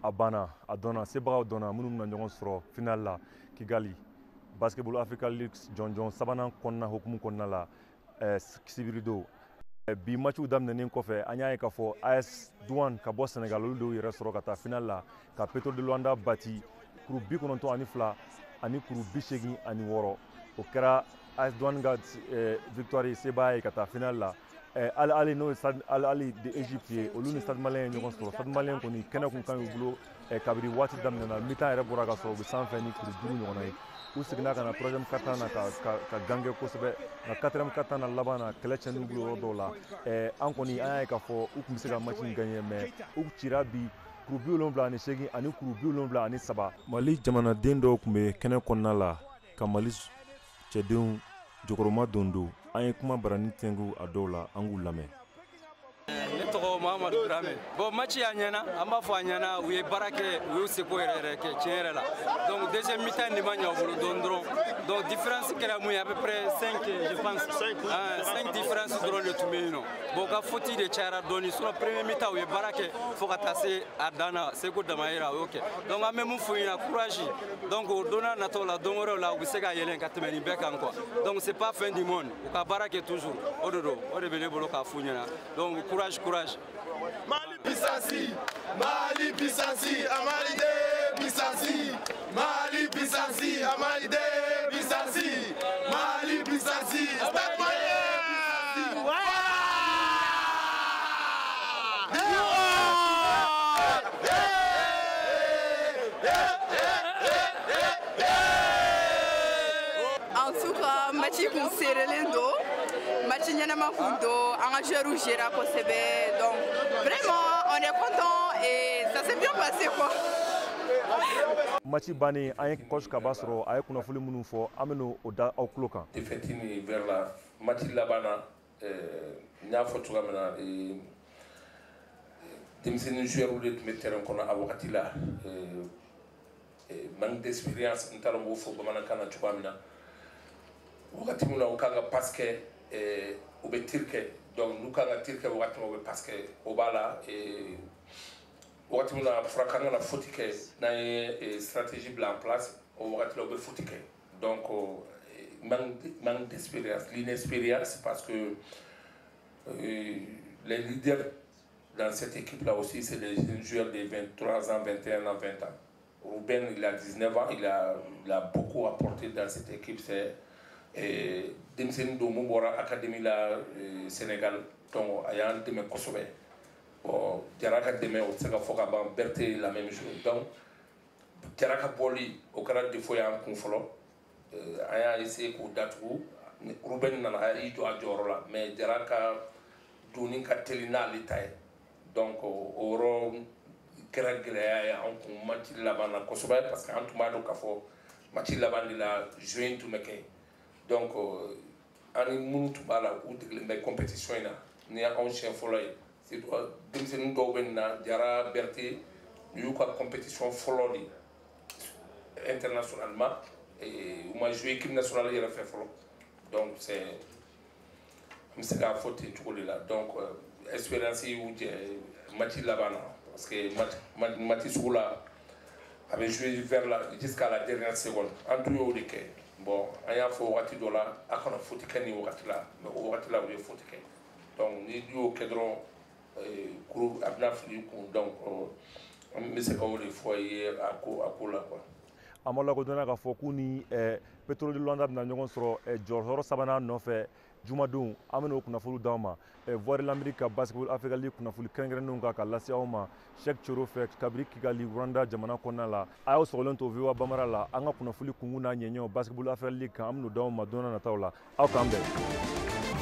A banna, a dɔnna, sebagaw dɔnna minnu bɛna ɲɔgɔn sɔrɔ final la Kigali, Basketball Africa League jɔnjɔn sabanan kɔnɔna hukumu kɔnɔna la sibiridon. Bi matchiw daminɛnen kɔfɛ, an y'a ye k'a fɔ AS Douane ka bɔ Sénégal, olu de y'u yɛrɛ sɔrɔ ka taa final la ka Petro de Luanda bati kuru 92 ani kuru 86. O kɛra AS Douane ka victoire ye, sebaaya ye ka taa final la. Al Ahly, n'o ye Al Ahly de Égypte ye, olu ni Stade Malien ye ɲɔgɔn sɔrɔ. Stade Malien kɔni, kɛnɛ kun kan y'u bolo kabini waati daminɛna. Mi-temps yɛrɛ bɔra ka sɔrɔ u bɛ sanfɛ ni kuru 5 ɲɔgɔnna ye. U seginna ka na troisième quart-temps na ka gangɛ kosɛbɛ, nka quatrième quart-temps na laban na, kɛlɛ tiɲɛn'u bolo yɔrɔ dɔw la. An kɔni, an y'a ye k'a fɔ u tun bɛ se ka match in gagner, mais u cira bi kuru 78 ani kuru 73. Mali jamanaden dɔw tun bɛ kɛnɛ kɔnɔna la ka Mali cɛdenw jɔkɔrɔma don don. An ye kuma barani tɛnku a dɔw la, an k'u lamɛn. Ne tɔgɔ Mahamadu Dramé. Bon, match a ɲɛna, an b'a fɔ a ɲɛna. U ye baara kɛ, u y'u seko yɛrɛ yɛrɛ kɛ tiɲɛ yɛrɛ la. Donc deuxième mi-temps de ma ɲɛ u bolo dɔɔni dɔrɔn. Donc différence kɛra mun ye? À peu près 5, je pense, 5 différence dɔrɔn de tun bɛ yen nɔ. Bon, u ka faute de cayara dɔɔni, sinon premier mi-temps u ye baara kɛ fo ka taa se a dan na, seko damayira u y'o kɛ. Donc an bɛ mun f'u ɲɛna? Courage. Donc o don n'a nataw la, don wɛrɛw la, u bɛ se ka yɛlɛn ka tɛmɛ nin bɛɛ kan quoi. Donc c'est pas fin du monde, u ka baara kɛ toujours. O de don, o de bɛ ne bolo k'a f'u ɲɛna. Donc courage, courage. Mali puissance, Mali puissance, Mali de puissance, Mali puissance, Mali de puissance, Mali puissance, Stade Malien. Ouais. En tout cas, match kun serelen don, match ɲɛnama kun don, an ka joueurs gérera kosɛbɛ. Donc vraiment, on est content et ça s'est bien passé quoi. Match bannen, an ye coach Kaba sɔrɔ, a ye kunnafoni minnu fɔ, an bɛ o da aw tulo kan. Défaite ni vers la match laban na, n y'a fɔ cogoya min na, denmisɛnnin joueurs de tun bɛ terrain kɔnɔ a wagati la, manque d'expérience, n t'a dɔn n b'o fɔ bamanankan na cogoya min na. Wagati min na u kan ka passe kɛ, u bɛ tir kɛ. Donc n'u kan ka tir kɛ wagati min na, u bɛ passe kɛ, o b'a la. Wagati min na a fɔra k'an kana faute kɛ, n'an ye stratégie bila en place, o wagati la u bɛ faute kɛ. Donc manque d'expérience, l'inexpérience, parce que les leaders dans cette équipe là aussi, c'est des joueurs de 23 ans, 21 ans, 20 ans. Ruben, il a 19 ans, il a beaucoup apporté dans cette équipe. C'est denmisɛnnin don mun bɔra académie la Sénégal, donc a y'an dɛmɛ kosɛbɛ. Bon, Jara ka dɛmɛ, o tɛ se ka fɔ ka ban. Berthé, la même chose. Donc Jara ka bɔli, o kɛra défaut y'an kun fɔlɔ. An y'a essayé k'o datugu. Ruben nana, a y'i jɔ a jɔyɔrɔ la, mais Jara ka donni ka teli n'ale ta ye. Donc o yɔrɔ kɛra gɛlɛya ye an kun match laban na kosɛbɛ, parce que an tun b'a dɔn k'a fɔ match laban de la jeu in tun bɛ kɛ. Donc an ni minnu tun b'a la, u degelen bɛ compétition in na, ni anw siɲɛ fɔlɔ ye. Surtout denmisɛnnin dɔw bɛ nin na, Jara, Berthé, u y'u ka compétition fɔlɔ de internationalement, u ma joué équipe nationale yɛrɛ fɛ fɔlɔ. Donc c'est, an bɛ se k'a fɔ ten cogo de la. Donc expérience y'u jɛ match laban na, parce que match sugu la, a bɛ jouer vers la jusqu'à la dernière seconde. An dun y'o de kɛ. Bon, an y'a fɔ wagati dɔ la a kana faute kɛ nin wagati la, mais o wagati la u ye faute kɛ. Donc ni y'o kɛ dɔrɔn, kuru a bɛna fili i kun. Donc an bɛ se ka o de fɔ i ye a ko la quoi. An b'a lakodɔnna k'a fɔ k'u ni Petro de Luanda bɛna ɲɔgɔn sɔrɔ jɔyɔrɔ sabanan nɔfɛ jumadon. An bɛna o kunnafoniw d'aw ma Voix de l'Amérique ka Basketball Africa League kunnafoni kɛrɛnkɛrɛnnenw kan ka lase aw ma Cheikh Coro fɛ kabiri Kigali, Rwanda jamana kɔnɔna la. A y'aw sɔgɔlen to VOA Bambara la. An ka kunnafoni kunkun n'a ɲɛɲɛw Basketball Africa League kan, an bɛn'o d'aw ma don n'a nataw la. Aw k'an bɛn.